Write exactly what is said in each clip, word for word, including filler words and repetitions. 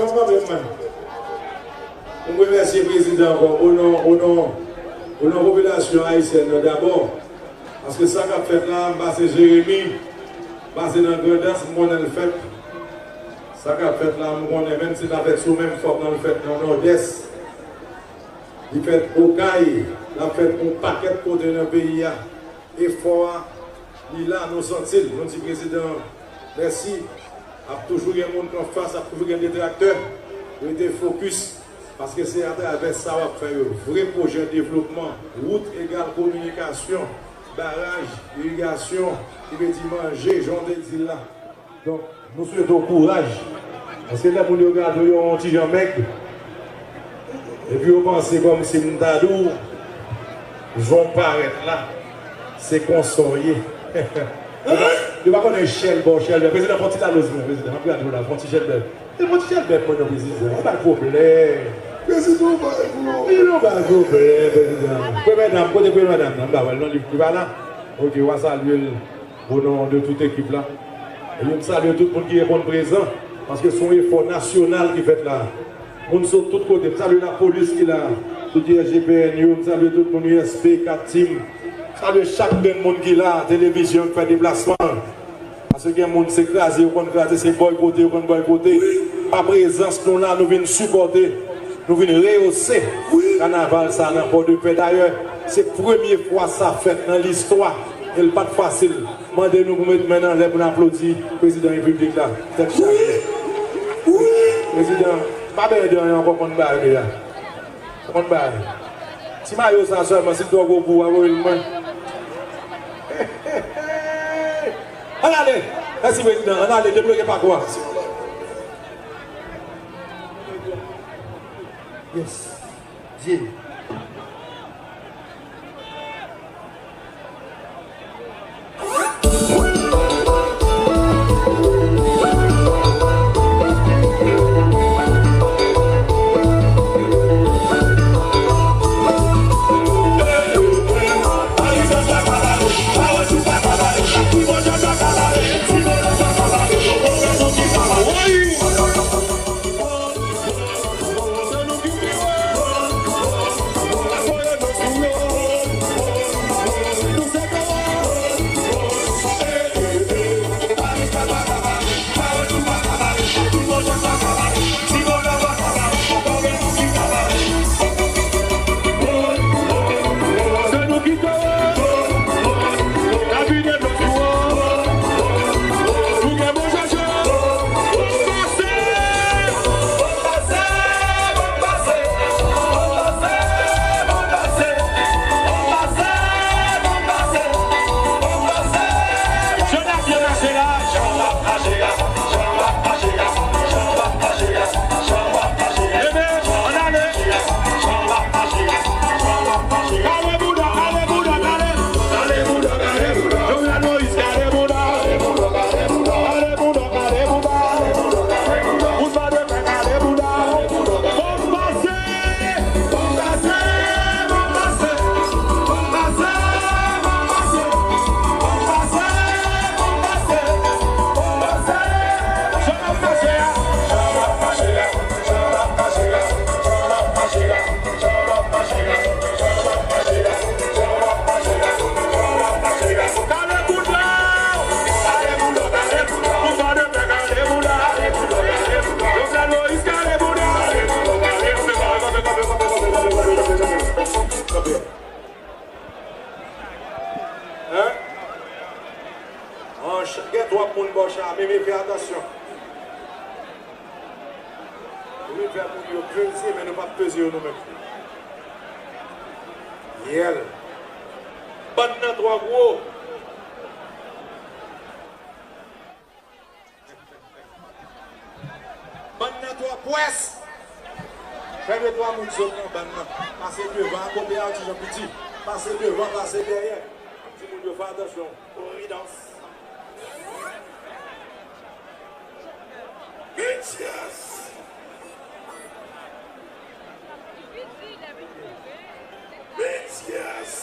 Yon pwoblèm, mwen. Mwen remèsye prezidan ankò, o non, o non, o non popilasyon ayisyèn nan dabò. Paske sa k ap fèt la, m pase Jeremi, m pase nan Grandans, m konnen l fèt. Sa k ap fèt la, m konnen, menm si l pa fèt sou menm fòm nan, l fèt nan Nòdès. Li fèt Okay, l ap fèt yon pakèt kote nan peyi a. Efò a, li la, nou santi l. Nou di prezidan mèsi. Ap toujou gen moun k anfas, ap toujou gen detraktè. Rete fokis, paske se atravè sa w ap fè yo. Vre pwojè devlopman, wout egal kominikasyon, baraj, irigasyon, ki vle di manje, jan w te di l la. Donk, nou swete w kouraj. Paske lè moun yo gade w, yo wè w yon ti jan mèg. Epi yo panse kòmsi m ta di w, jan w parèt la, se konsa w ye. Yo pa, yo pa konnen chèlbè w chèlbè. Prezidan, fè yon ti laloz mwen, prezidan. M ap gade w la, fè yon ti chèlbè. Se yon ti chèlbè mwen non, prezidan. Yon bal pwoblèm. Prezidan, yon bal pwoblèm. Prezidan, yon bal pwoblèm, prezidan. Premyè dam, kote premyè dam nan? M pa wè l non, li, li pa la. Ok, w a salye l. O non de tout ekip la. Epi m salye tout moun ki reponn prezan, paske se yon efò nasyonal ki fèt la. Moun sot tout kote. M salye lapolis ki la, tout I S G P N yo, m salye tout moun U S P, kat Tim. M salye chak grenn moun ki la, televizyon ki fè deplasman. Paske gen moun se kraze yo konn kraze, se bòykote yo konn bòykote. Pa prezans nou la, nou vin sipòte. Nou vin reyose kanaval sa nan Pòdepè. Dayè, se premye fwa sa fèt nan listwa, e l pa t fasil. Mande nou pou met men n anlè pou n aplodi prezidan repiblik la. Tèt chaje. Prezidan, pa benyen de anyen ankò, konn bagay deja. Konn bagay. Ti mayo sa sèlman, si l twò gwo pou w, a voye l mwen. Ann ale! Mèsi prezidan, ann ale, debloke pakou a. Yes. Dye. Hein? An, ch-, gen twòp moun bò cha, men, men fè atansyon. Nou vin fè moun yo peze, men nou p ap peze yo nou menm. Yèl. Bann nan twò gwo. Bann nan twò pwès. Fè de twa moun sot nan bann nan. Pase devan, akote a, ti jan piti. Pase devan, pase dèyè. Di moun yo fè atansyon. Pridans. Metyas. Metyas.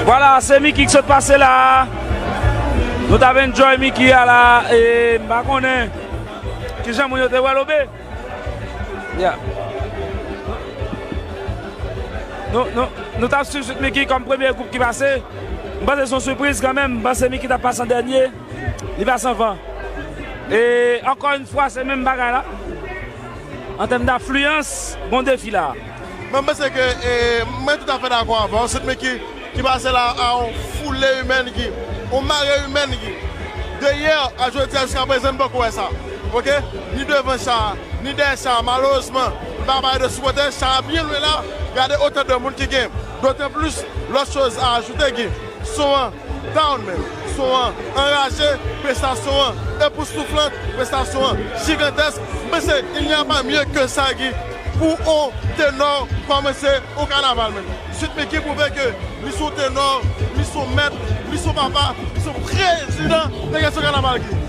Vwala, se Mickey ki sot pase la. Nou t ap enjoy Mickey a la, e m pa konnen kijan moun yo te wè l, obe. Yeah. Nou, nou, nou t ap swiv Sweet Mickey kòm premye gwoup ki pase. M panse se yon sipriz kanmenm. M panse Mickey t ap pase an dènye. Li pase anvan. E ankò yon fwa, se menm bagay la. An tèm dafliyans, bon defi la. Mwen panse ke, e, mwen toutafè dakò avè w. Sweet Mickey ki pase la a yon foule imèn ki, yon mare imèn ki, de yè a jodi a jiska prezan, m poko wè sa. Oke? Ni devan cha, ni dèyè cha, malerezman, m pa pale de sipòtè, cha a byen lwen la, gade otè de moun ki gen. Dotan plis, lòt choz a ajoute ki, son an down, man. Son an anraje, prestasyon an epoustouflant, prestasyon an jigantèsk. Mwen se, il n'y a pas mieux que ça, Guy, pou on tenò kòmanse on kanaval, man. Sweet Mickey pwouve ke li se on tenò, li se on mèt, li se on papa, li se on prezidan nan kesyon kanaval, Guy.